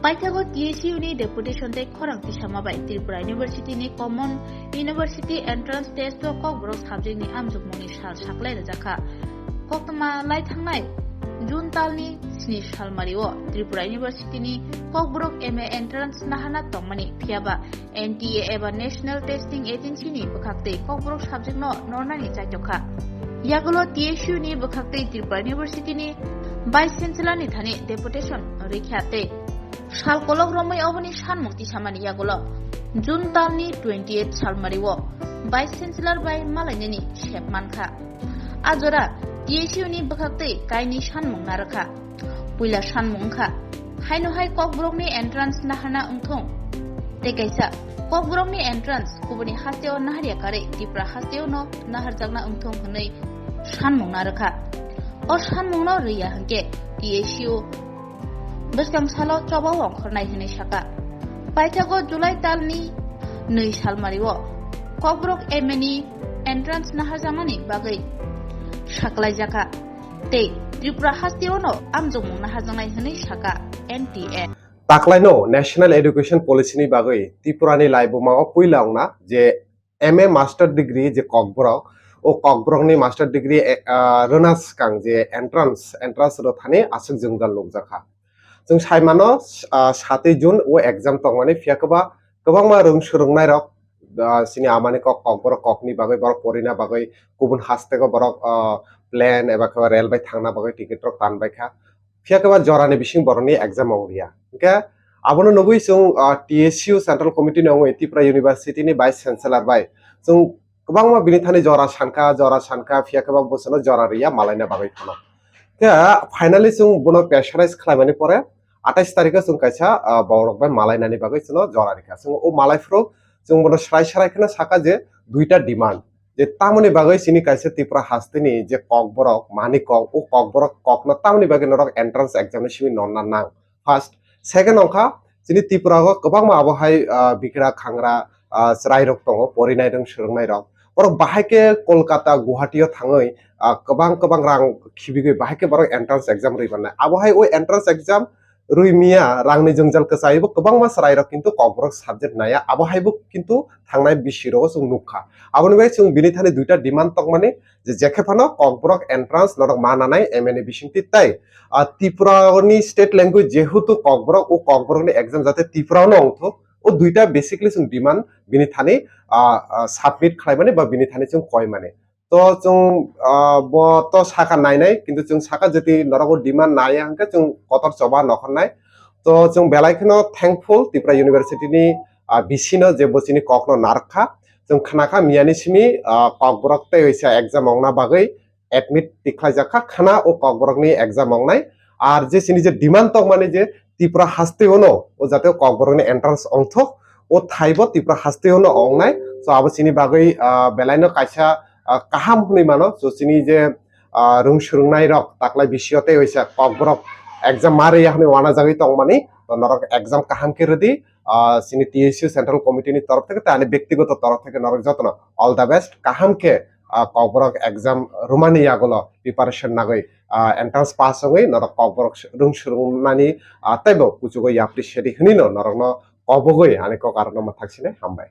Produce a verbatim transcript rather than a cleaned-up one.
Paithago T S U ni deputation tei khorang tisama bai Tripura University ni Common University Entrance Test o Kokborok subject ni amjokmung ni sal saklai rwjakha. Koktwma lai thangnai June tal ni sni salmari o Tripura University ni Kokborok M A Entrance naharna tongmani, phiyaba N T A eba National Testing Agency ni bwkhaktwi Kokborok subject no nornani chaitokha. Yagulo T S U ni bwkhaktwi Tripura University ni Vice Chancellor ni thani deputation rwikha tei sal kolok romwi oboni sanmung tisamani yagulo June tal ni twenty eight salmari o Vice Chancellor bai malainani sep mankha. A jora T S U ni bwkhaktwi kainwi sanmung narwkha. Puila sanmung wngkha, haino hai Kokborokni entrance naharna wngthung. Tei kaisa, Kokborokni entrance kubuni hasteo naharya karwi Tripura hasteo no naharjakna wngthung hwnwi sanmung narwkha. O sanmungno rwya hwnkhe T S U bwskang salo choba ongkhornai hwnwi saka. Paithago July talni nwi salmario Kokborok M A ni entrance naharjaknani bagwi saklaijakha. Tei Tripura hasteo no amjokmung naharjaknai hwnwi saka N T A. Taklaino National Education Policy ni bagwi Tripura ni laibuma o puila wngna je M A master degree je Kokborok, o Kokborok ni master degree, eh, ah, rwna swkang je entrance, entrance rw thani aswk jwngjal nukjakha. Chwng sai mano, ah, satwi June o exam tongmani, phiya kwba kwbangma rwng swrwngnairok, ah, chini amani kok, Kokborok kokni bagwi, borok porina bagwi, kubun hasteo borok, ah, plane eba khe rail bai thangna bagwi ticket rok tan bai kha. Phiya khe ba jorani bising borokni exam ong liya. Hwnkhe abono nugwi chwng, ah, T S U Central Committee ni ongwi Tripura University ni Vice Chancellor bai chwng kwbangma bini thani jora sankha, jora sankha, phiya khe ba bwsano jora riya malaina bagwi phano. Khe finally chwng bono pressurize khlaimani pore atais tarikho chwng kaisa, ah, borok bai malainani bagwi chwngno jora rikha. Chwng o malai phuru chwng bono srai srai kheno saka je duita demand. Je tamoni bagwi chini kaisa Tripura hasteni je Kokborok, mani kok, o Kokborok kokno tamoni bagwi norok entrance exam ni simi nonna nang. First, second wngkha chini Tripura o kwbangma abo hai, ah, bikra khangra, ah, chwrairok tongo, porinai rwng swrwngnairok. Borok bahai khe Kolkata, Guwahati o thangwi, ah, kwbang kwbang rang khibigwi bahai khe borok entrance exam rwi mannai. Abo hai o entrance exam rwi miya, rangni jwngjal kwchaibo kwbangma chwrairok kintu Kokborok subject naiya, abo haibo kintu thangnai bisi rogo chwng nukha. Aboni bai chwng bini thani duita demand tongmani je, jekhe phano Kokborok entrance norok ma nanai M A ni bisingtwi tei, ah, Tripura ni state language jehetu Kokborok, o Kokborok ni exam jate Tripura no wngthok, o duita basically chwng demand bini thani, ah, ah, submit khlaimani ba bini thani chwng koimani. To chwng, ah, bo to saka nainai, kintu chwng saka jodi norok o demand naiya hwnkhe chwng kotor choba nokhornai. To chwng belai kheno thankful Tripura University ni, ah, V C no je bo chini kokno narwkha. Chwng khnakha miyani simi, ah, Kokborok tei waisa exam ongna bagwi admit tikhlaijak kha, khna o Kokborokni exam ongnai. Ar je chini je demand tongmani je Tripura hasteo no o jate Kokborokni entrance ongthok, o thaibo Tripura hasteo no ongnai. So abo chini bagwi, ah, belaino kaisa, ah, kaham hwnwi mano. So chini je, ah, rwng swrwngnairok taklai bisio tei waisa Kokborok exam ma rwya hwnwi uanajagwi tongmani, to norok exam kaham khe rwdi. Ah, chini T S U Central Committee ni torof theke tei ani bektigoto torof theke norok jotono all the best, kaham khe, ah, Kokborok exam rwmani yagulo preparation nagwi, ah, entrance pass wngwi norok Kokborok rwng swrwngnani, ah, teibo kuchugo yapri sedi hwnwi no norokno kobogwi ani kok arokno mwthak sinai hambai.